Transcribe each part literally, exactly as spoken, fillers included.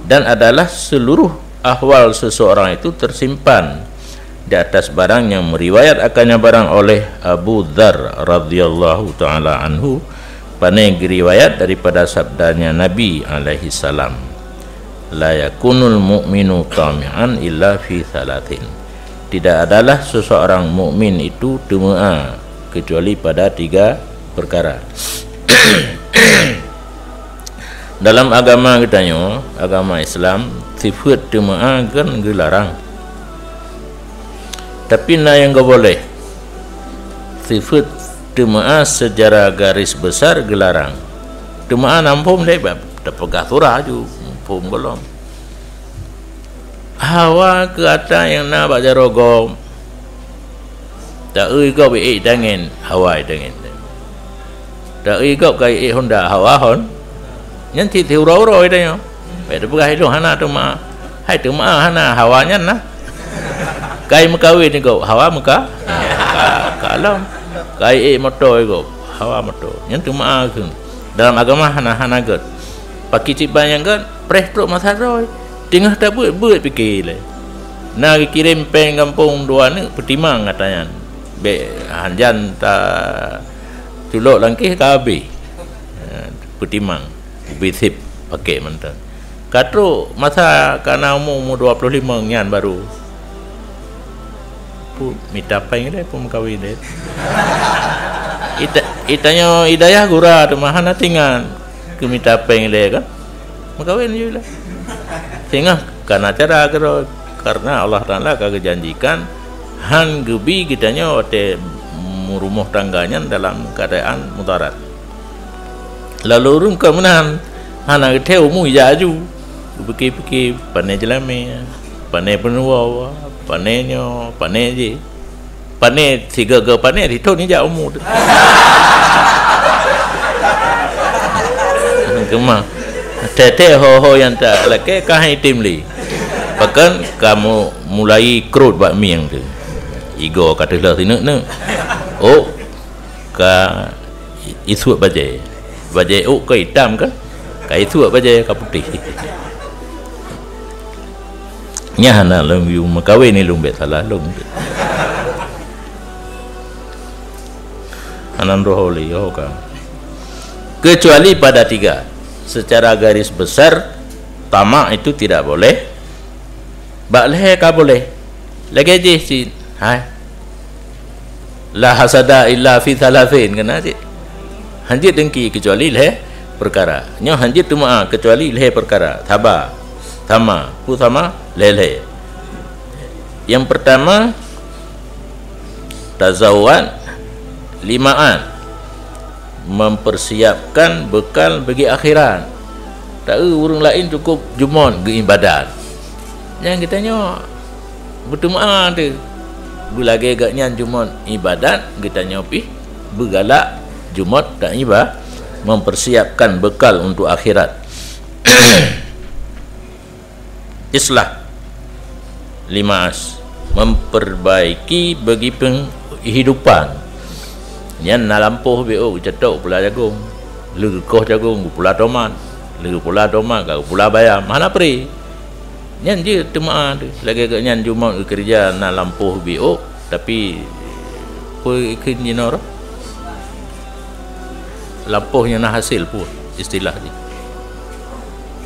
Dan adalah seluruh ahwal seseorang itu tersimpan di atas barang yang meriwayat akannya barang oleh Abu Dzar radhiyallahu taala anhu, pane geuriwayat daripada sabdanya Nabi alaihi salam, "La yakunul mu'minu tami'an illa fi thalathin." Tidak adalah seseorang mukmin itu teumeu'a kecuali pada tiga perkara. Dalam agama geutanyoe, agama Islam, sifeuet teumeu'a kan geularang. Tapi na nyang geuboleh. Sifeuet teumeu'a secara garis besar geularang. Teumeu'a na muphom deh, bah, tapeugah surah ju, muphom gohlom. Hawa keu ata nyang na bak jaroe gob. Taeu gob ék tangen, hawa tangen. Taeu gob ka ék Honda, hawa hon. Nyan cit siuroe-uroe tanyoe. Bèk tapeugah ilôn hana teumeu'a. Hai teumeu'a hana, hawa nyan na. Kai meukawen gob, hawa meuka-, ka, ka lom. Kai ék moto gob, hawa moto. Nyan teumeu'a kheun. Dalam agama hana, hana gèt. Pakri cit ban nyang gèt, preh trok masa droe. Teungoh tabeuet-beuet pike lé. Na geukirém péng gampông dua neuk, peutimang ata nyan. Bèk hanjan ta culok langkéh ka habéh. Eh, peutimang. Ubé sép pakék mantong. Ka trok masa ka na umu, umu dua ploh limong nyan baru. Peue mita péng lé, peue meukawen lé. Ita-, itanyoe i dayah gura teuma hana teuingat keu mita péng lé kan. Meukawen ju lé. Singoh ka na cara keudroe, karena Allah Taala ka geujanjikan han geubi geutanyoe watèe meurumoh tangga nyan dalam keuadaan mudarat. Lalu ureueng ka meunan, hana geuthèe umu ija aju. Geupike-pike, pané jeulamé, pané peunuwoe, pané nyoe, pané jéh. Pané sigoe-goe pané, sithon ija umu teuh. Keumah. Thèe-thèe ho-ho nyang talakèe ka han item lé. Pakon ka mu-, mulai krot bak mieng teuh. Igoe ka teuh lheueh sineuk-neuk. Oh, ka isuek bajèe. Bajèe ôk ka itam kan? Ka isuek bajèe ka putéh. Nyan hana lôn yue meukawen ni lôn bèk salah lôn. Hana roh lé yoh ka. Kecuali pada tiga. Secara garis besar, tamak itu tidak boleh. Bak lhèe ka boleh. Lagèe jih cit. Hai. La hasada illa fi thalathin, keunan cit. Hanjeuet dengki kecuali lhèe perkara. Nyoe hanjeuet teumeu'a kecuali lhèe perkara. Saba. Sama. Peue sama? Lhèe-lhèe. Yang pertama, tazawwad lima'an. Mempersiapkan bekal bagi akhirat. Taeu ureueng laén cukôp jumôt geuibadat. Nyang geutanyoe beuteumeu'a teuh. Beulagèe geuh nyan jumôt ibadat, geutanyoe pih beugalak jumôt taiba-, mempersiapkan bekal untuk akhirat. Islah. Lima as, memperbaiki bagi penghidupan. Nyan na lampôh beuh geucetok pula jagong. Lheuh geukoh jagong, geupula tomat. Lheuh geupula tomat, ka geupula bayam. Hana pré. Nyan jeuet teumeu'a teuh. Lagèe geuh nyan jumôt geukeureuja na lampôh beuh, tapi peue kheun jinoe roh? Lampôh nyang na hasil peue istilah jih?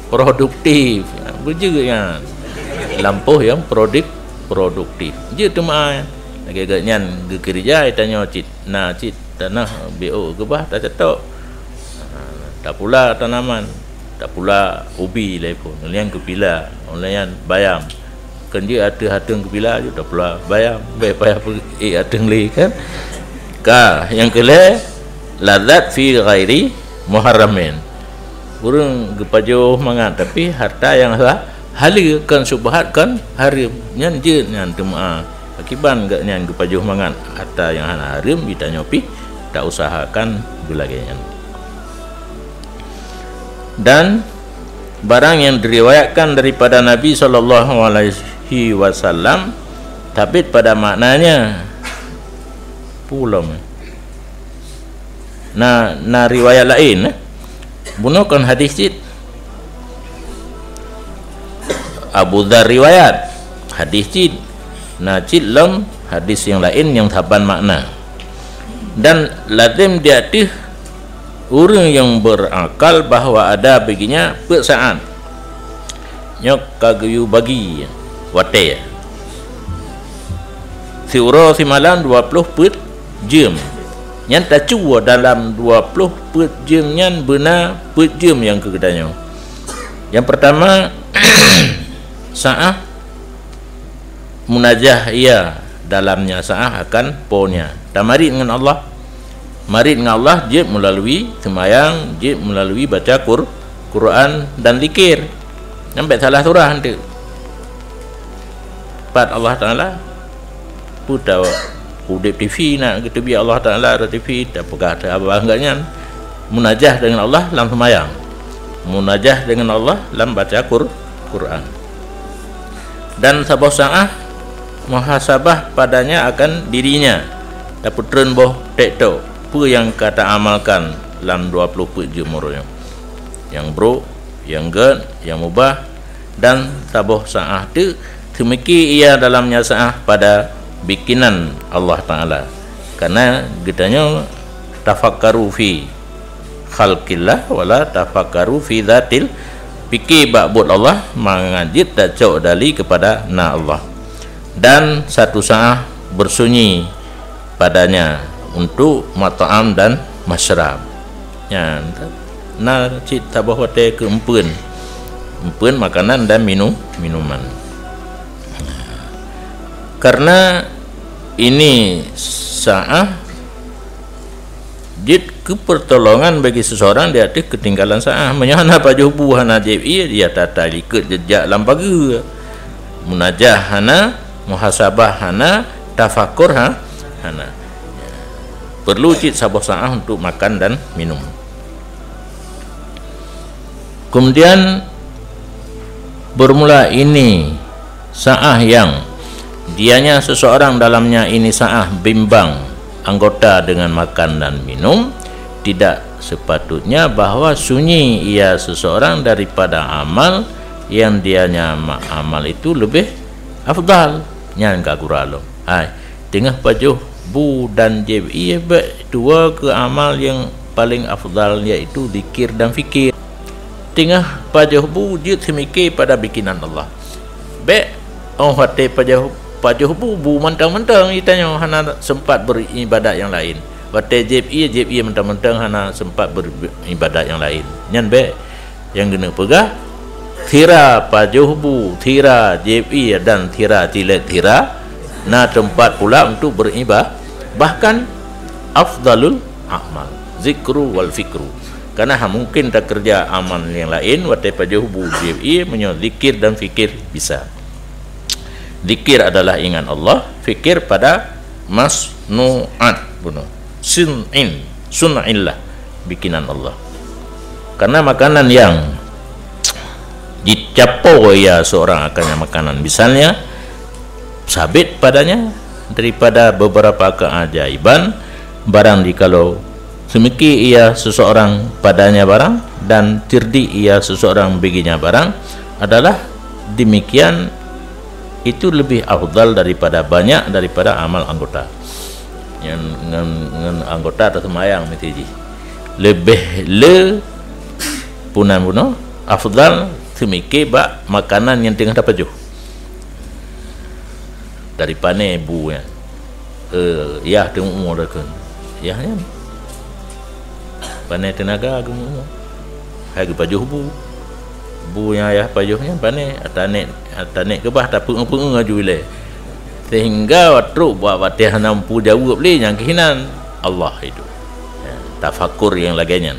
Produktif. Beujeuet nyan. Lampôh nyang prodik-, produktif. Jeuet teumeu'a nyan. Lagèe geuh nyan geukeureuja tanyoe cit. Na cit tanoh beuh geubah tacetok. Ha, tapula tanaman, tapula ubi lé phon, nyan geupila, ulèh nyan bayam. Kon jeuet ateueh ateueng geupila ju tapula bayam, bèk payah peuék ateueng lé kan. Ka, nyang keu lhèe, ladzat fi ghairi muharramin. Ureueng geupajoh mangat, tapi harta nyang ha-, haleue, kon syubhat, kon hareuem. Nyan jeuet nyan teumeu'a. Pakiban geuh nyan geupajoh mangat harta nyang hana hareuem, geutanyoe pih tausahakan beulagèe nyan. Dan barang yang diriwayatkan daripada Nabi sallallahu alaihi wasallam, thabit pada maknanya. Peue lom. Na, na riwayat laén, eh? Bunoe kon hadis cit. Abu Dzar riwayat, hadis cit. Na cit lom hadis nyang laén nyang saban makna. Dan lazem di ateueh ureuëng nyang berakal bahwa ada baginya peuet saát. Nyoe ka geuyue bagi watée. Siuroe simalam dua ploh peuet jeuem. Nyan tacue dalam dua ploh peuet jeuem nyan beuna peuet jeuem nyang keu geutanyoe. Nyang peurtama, saát munajah ia dalamnya saát akan Po nya. Tamarit ngon Allah. Marit ngon Allah jeuet meulalu seumayang, jeuet meulalu baca Qur-, Quran dan zikir. Nyan bék salah surah eunteuk. Pat Allah Taala, peue ta udeb T V na geuteubiet Allah Taala, ada T V, tapeugah teuh abah geuh nyan. Munajah dengan Allah lam seumayang. Munajah dengan Allah lam baca Qur-, Quran. Dan saboh saát muhasabah padanya akan dirinya, tapeutreun boh tek-tok peue nyang ka taamalkan lam dua ploh peuet jeuem uroe nyoe. Nyang brok, nyang gét, nyang mubah, dan saboh saát teuk teumiki ia dalamnya saát pada bikinan Allah Taala. Karena geutanyoe tafakkaru fi khalqillah wala tafakkaru fi dzatil, pike bak buet Allah mangat jeuet tacok dali kepada na Allah. Dan satu saát bersunyi padanya untuk mat'am dan masyrab. Nyan, na cit saboh watée keu empeuen. Empeuen makanan dan minum, minuman. Karena ini saát jeuet keu pertolongan bagi seseorang di ateueh keutinggalan saát. Meunyoe hana pajoh bu, hana jieb ié, ia tata likot jijak lam pageue. Munajah hana, muhasabah hana, tafakur ha-, hana. Perlu cit saboh saát untuk makan dan minum. Kemudian, bermula ini saát yang dianya seseorang dalamnya ini saát bimbang anggota dengan makan dan minum, tidak sepatutnya bahwa sunyi ia seseorang daripada amal yang dianya ma-, amal itu lebih afdal. Nyan ka gura lom. Hai, teungoh pajoh bu dan jieb ié, bék tuwoe keu amal nyang paleng afdal, yaitu zikir dan fikir. Teungoh pajoh bu jeuet seumike pada bikinan Allah. Bék óh watée pajoh, pajoh bu, bu mantong-mantong, geutanyoe hana sempat beribadat nyang laén. Watée jieb ié, jieb ié mantong-mantong, hana sempat beribadat nyang laén. Nyan bék. Nyang geuneuk peugah, sira pajoh bu, sira jieb ié dan sira cilet sira na teumpat pula untuk beriba-, bahkan afdalul a'mal, zikru wal fikru. Karena hana mungkin takeureuja amal nyang laén watée pajoh bu jieb ié meunyoe zikir dan fikir bisa. Zikir adalah ingat Allah, fikir pada masnu'at bunoe. Sun'in, sun'illah, bikinan Allah. Karena makanan yang dicapo ia seorang akannya makanan, misalnya, sabit padanya daripada beberapa keajaiban, barang jikalau seumike ia seseorang padanya barang, dan cerdik ia seseorang baginya barang, adalah demikian, itu lebih afdal daripada banyak daripada amal anggota. Nyan ngon, ngon anggota taseumayang meusti jih. Leubeh le punan bunoe afdal seumike bak makanan nyang teungoh tapajoh. Dari pané bu nyan. Eh, yah teungoh umu lakon. Yah nyan. Pané teunaga geumu-mu. Hai geupajoh bu. Bu nyang yah pajoh nyan pané, atanek, atanek keubah tapeueng-peueng laju ilée. Sehingga trok bak watée hana mampu jaweueb lé nyang keuhinan. Allah itu. Ya, tafakur nyang lagée nyan.